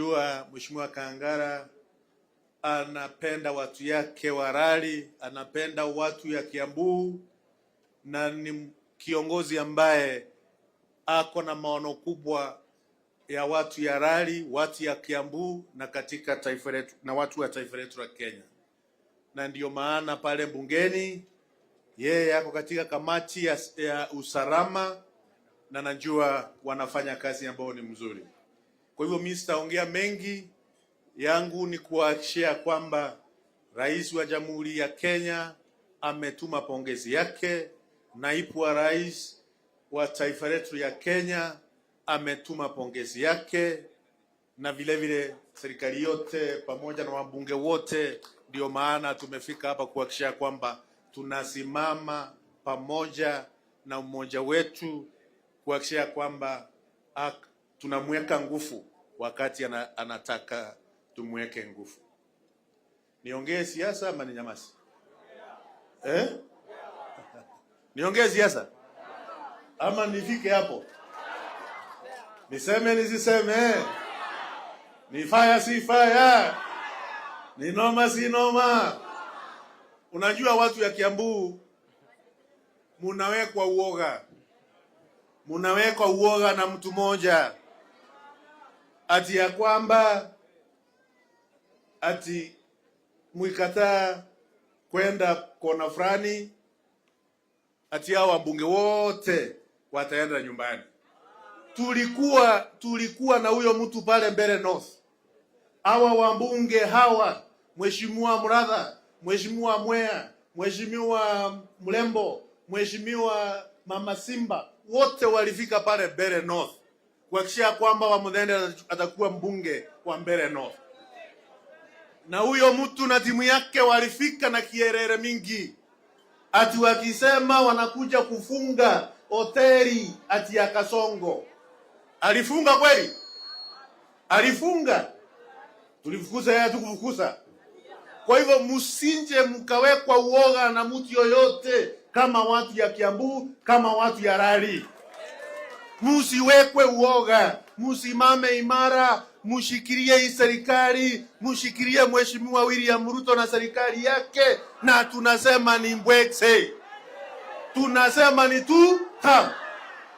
Jua Mheshimiwa Kangara anapenda watu yake wa Rari, anapenda watu ya Kiambu na ni kiongozi ambaye ako na maono kubwa ya watu ya Rari, watu ya Kiambu na katika taifa letu na watu wa taifa letu la Kenya, na ndiyo maana pale bungeni yeye ako katika kamati ya usalama na najua wanafanya kazi ambayo ni mzuri. Kwa hivyo mimi sitaongea mengi, yangu ni kuhakikishia kwamba Rais wa Jamhuri ya Kenya ametuma pongezi yake, naibu wa rais wa taifa letu ya Kenya ametuma pongezi yake, na vile vile serikali yote pamoja na wabunge wote. Ndio maana tumefika hapa kuhakikisha kwamba tunasimama pamoja na umoja wetu kuhakikisha kwamba tunamweka nguvu wakati anataka tumweke nguvu. Niongee siasa ama ninyamaze? Eh? Niongee siasa ama nifike hapo? Niseme nisiseme? Ni fire si fire? Ni noma si noma? Unajua watu ya Kiambu munawekwa uoga, munawekwa uoga na mtu moja ati ya kwamba ati mwikataa kwenda kona fulani, ati hao wabunge wote wataenda nyumbani. Tulikuwa na huyo mtu pale Mbeere North. Hawa wabunge hawa, Mheshimiwa Muratha, Mheshimiwa Mwea, Mheshimiwa Mlembo, Mheshimiwa Mama Simba, wote walifika pale Mbeere North kuhakikisha kwamba Wamuthende atakuwa mbunge wa Mbeere North. Na huyo mtu na timu yake walifika na kierere mingi, ati wakisema wanakuja kufunga hoteli ati ya Kasongo. Alifunga kweli? Alifunga? Tulifukuza yeye, hatukufukuza. Kwa hivyo msinje mkawekwa uoga na mtu yoyote, kama watu ya Kiambu, kama watu ya Rari. Musiwekwe uoga, musimame imara, mushikilie hii serikali, mushikilie Mheshimiwa William Ruto na serikali yake, na tunasema ni mbwekse, tunasema ni tu tam.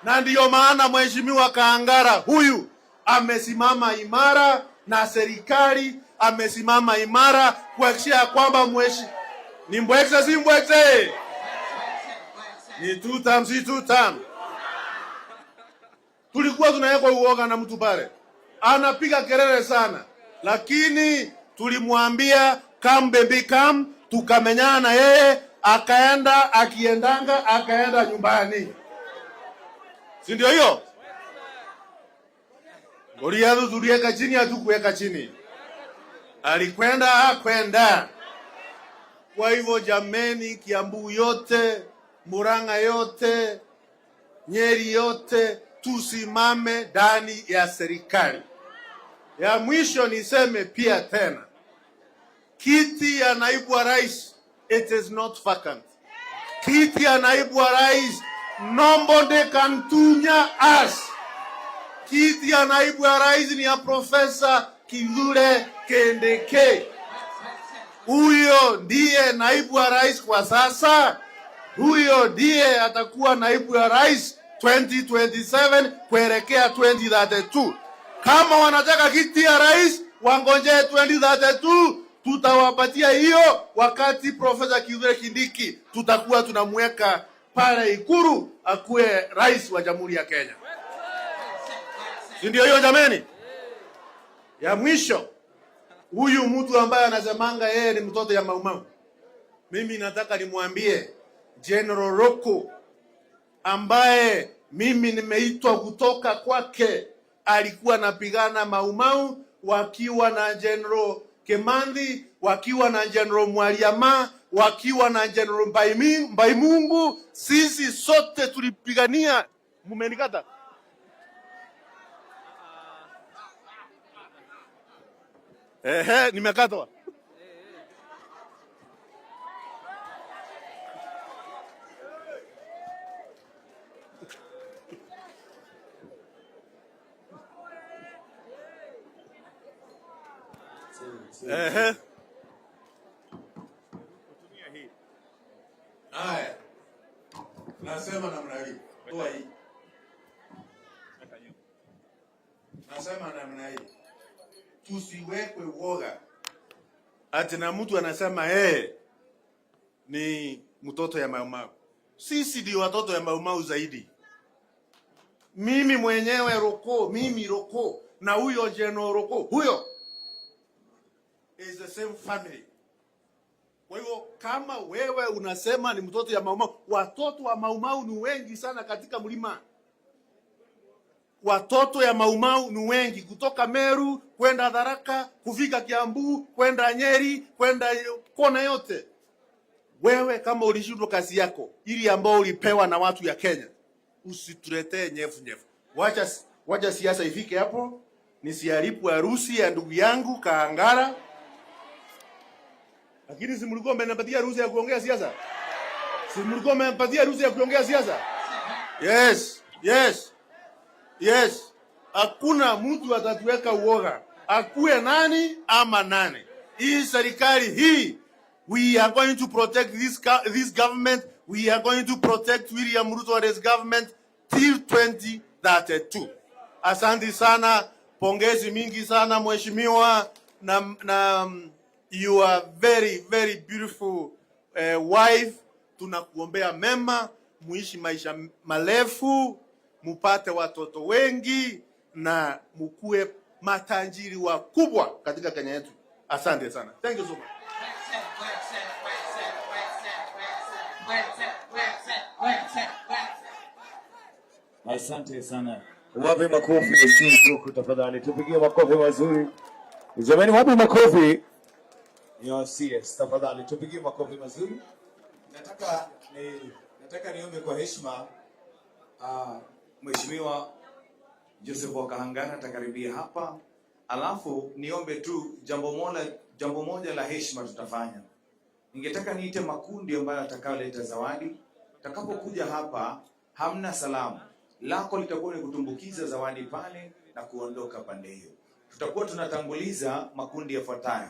Na ndiyo maana Mheshimiwa Kangara huyu amesimama imara na serikali amesimama imara kuhakikisha kwamba ni mbwekse si mbwekse, ni two term si two term. Tulikuwa tunawekwa uoga na mtu pale, anapiga kelele sana, lakini tulimwambia come baby come, tukamenyana na yeye, akaenda akiendanga, akaenda nyumbani, si ndio hiyo? Goliathu tuliweka chini, hatukuweka chini, alikwenda hakwenda. Kwa hivyo jameni, Kiambu yote, Murang'a yote, Nyeri yote, tusimame ndani ya serikali. Ya mwisho niseme pia tena, kiti ya naibu wa rais, it is not vacant. Kiti ya naibu wa rais, nobody can tunya us. Kiti ya naibu wa rais ni ya Profesa Kithure Kindiki. Huyo ndiye naibu wa rais kwa sasa, huyo ndiye atakuwa naibu wa rais 2027 kuelekea 2032. Kama wanataka kiti ya rais wangojee 2032, tutawapatia hiyo wakati Profesa Kithure Kindiki tutakuwa tunamweka pale Ikulu akuwe rais wa Jamhuri ya Kenya. Si ndio hiyo jameni? Ya mwisho, huyu mtu ambaye anasemanga yeye ni mtoto ya Maumau, mimi nataka nimwambie General Roko ambaye mimi nimeitwa kutoka kwake, alikuwa anapigana Maumau wakiwa na General Kimanthi, wakiwa na General Mwariama, wakiwa na General Mbaimungu. Sisi sote tulipigania. Mumenikata? Ehe, nimekatwa. Ehe. Haya, nasema namna hii, toa hii. Nasema namna hii, tusiwekwe uoga ati na mtu anasema hey, ni mtoto ya Maumau. Sisi ndio watoto ya Maumau zaidi. Mimi mwenyewe Roko, mimi Roko na huyo Jeno Roko, huyo is the same family. Kwa hivyo kama wewe unasema ni mtoto ya Maumau, watoto wa Maumau ni wengi sana katika mlima. Watoto ya Maumau ni wengi, kutoka Meru kwenda Tharaka, kufika Kiambu, kwenda Nyeri, kwenda kona yote. Wewe kama ulishindwa kazi yako ili ambao ulipewa na watu ya Kenya, usituletee nyefu nyefu. Wacha siasa ifike hapo, nisiharibu harusi ya ndugu yangu Kahangara. Lakini si mlikuwa mmenipatia ruhusa ya kuongea siasa? Si mlikuwa mmenipatia ruhusa ya kuongea siasa? Yes. Hakuna mtu atatuweka uoga, akuwe nani ama nani. Hii serikali hii, we are going to protect this government. We are going to protect William Ruto and his government till 2032. Asante sana, pongezi mingi sana mheshimiwa, na you are very very beautiful wife. Tunakuombea mema, muishi maisha marefu, mupate watoto wengi na mukue matajiri wakubwa katika Kenya yetu. Asante sana. Thank you so much. Asante sana. Wapi makofi si tafadhali, tupigie makofi mazuri. Jamani, wapi makofi? Ni CS, tafadhali tupigie makofi mazuri. Nataka niombe kwa heshima Mheshimiwa Joseph Wakahangara atakaribia hapa, alafu niombe tu jambo moja la heshima tutafanya. Ningetaka niite makundi ambayo atakayoleta zawadi. Takapokuja hapa, hamna salamu, lako litakuwa ni kutumbukiza zawadi pale na kuondoka pande hiyo. Tutakuwa tunatanguliza makundi yafuatayo.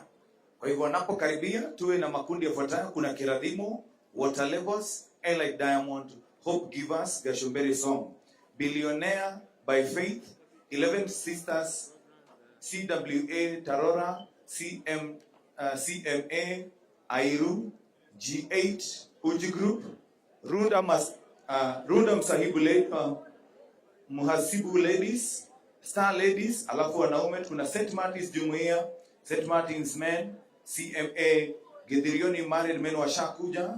Kwa hivyo wanapokaribia tuwe na makundi yafuatayo. Kuna Kiradhimo, Water Levels, Elite Diamond, Hope Givers, Gashumberi Song, Billionaire by Faith, 11 Sisters, CWA Tarora, CMA Airu, G8 Uji Group, Runda Msahibu Muhasibu Ladies, Star Ladies, alafu wanaume tuna St. Martin's Jumuiya, St. Martin's Men, CMA Githirioni Married Men washakuja,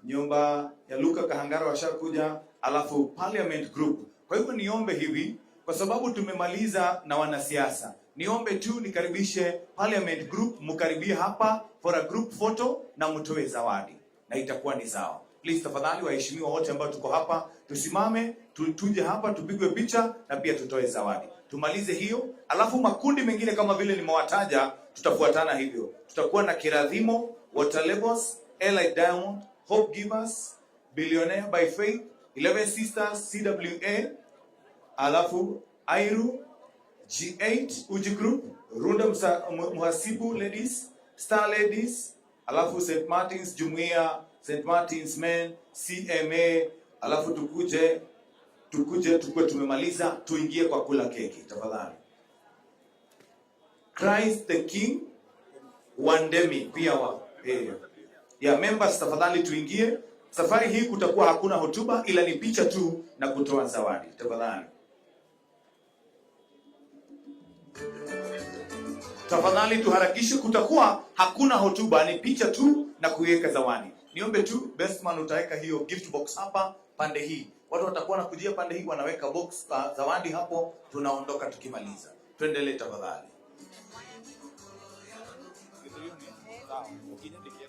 nyumba ya Luka Kahangara washakuja, alafu Parliament Group. Kwa hivyo niombe hivi, kwa sababu tumemaliza na wanasiasa, niombe tu nikaribishe Parliament Group, mkaribie hapa for a group photo na mtoe zawadi na itakuwa ni sawa. Please tafadhali, waheshimiwa wote ambao tuko hapa tusimame, tuje hapa tupigwe picha na pia tutoe zawadi. Tumalize hiyo, alafu makundi mengine kama vile nimewataja tutafuatana hivyo. Tutakuwa na Kiradhimo, Water Levels, Elite Diamond, Hope Givers, Billionaire by Faith, 11 Sisters, CWA, alafu Airu, G8 Uji Group, Runda Muhasibu Ladies, Star Ladies, alafu St. Martin's Jumuiya, St. Martin's Men, CMA, alafu tukuje tukue tumemaliza, tuingie kwa kula keki tafadhali. Christ the King Wandemi pia wa ya members tafadhali tuingie. Safari hii kutakuwa hakuna hotuba ila ni picha tu na kutoa zawadi tafadhali. Tafadhali tuharakishe, kutakuwa hakuna hotuba, ni picha tu na kuiweka zawadi. Niombe tu bestman, utaweka hiyo gift box hapa pande hii, watu watakuwa nakujia pande hii, wanaweka box zawadi hapo, tunaondoka tukimaliza. Tuendelee tafadhali.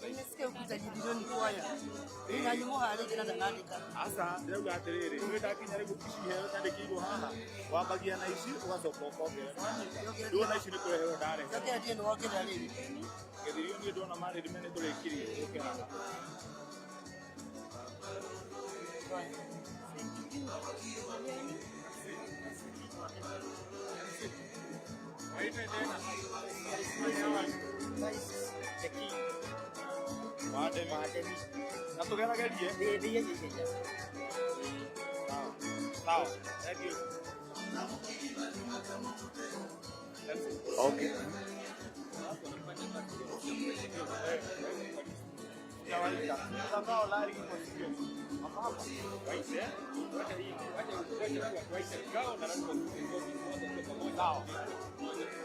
Nimesikia ukuta jibironi kwaya. Na nyumo hali tena tangandika. Aca ndĩrauga atĩrĩrĩ, nĩ ndakinya rĩu ici iheo ciandĩkĩirwo haha, wambagia na ici ũgacoka ũkongerera, nĩwanyita? Rĩu ona ici nĩ kũreherwo ndarehe. Sasa ndiye ni wake dalili. Gĩthirio niĩ ndona married men nĩtũrĩkirie ũke haha. Na tũgeragerie. Sawa. Thank you. Okay.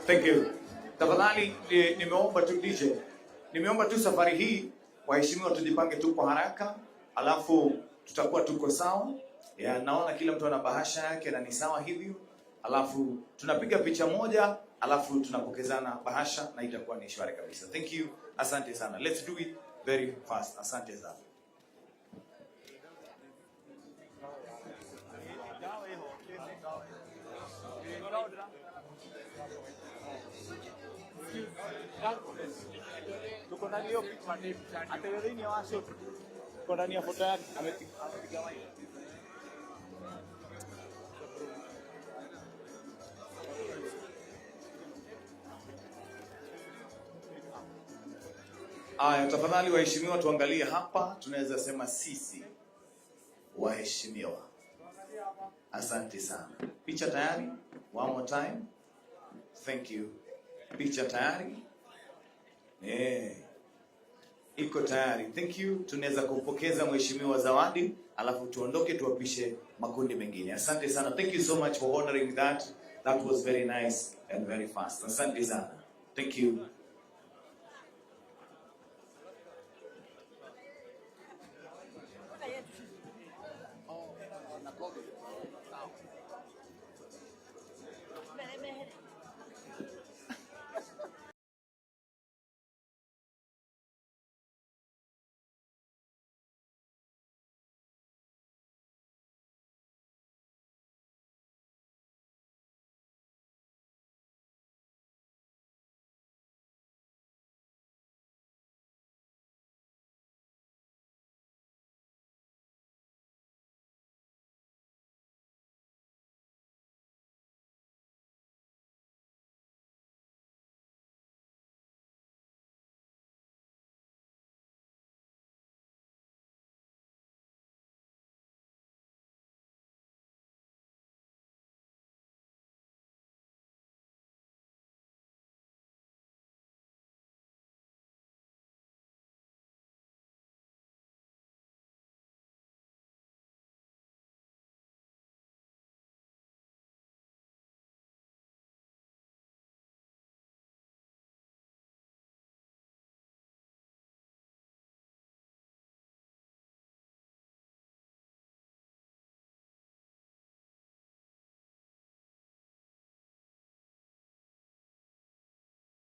Thank you. Tafadhali nimeomba tu DJ. Nimeomba tu safari hii waheshimiwa tujipange tu kwa haraka, alafu tutakuwa tuko sawa. Ya, naona kila mtu ana bahasha yake na ni sawa hivyo. Alafu tunapiga picha moja, alafu tunapokezana bahasha na itakuwa ni shwari kabisa. Thank you. Asante sana. Let's do it very fast. Asante sana. Tuko ndani hiyo picha. Hata thĩinĩ wa shot. Tuko ndani ya foto yake amepiga mic. Aya, tafadhali waheshimiwa, tuangalie hapa, tunaweza sema sisi waheshimiwa. Asante sana. Picha tayari? One more time. Thank you. Picha tayari? Eh. Iko tayari. Thank you. Tunaweza kumpokeza mheshimiwa zawadi, alafu tuondoke tuwapishe makundi mengine. Asante sana. Thank you so much for honoring that. That was very nice and very fast. Asante sana. Thank you.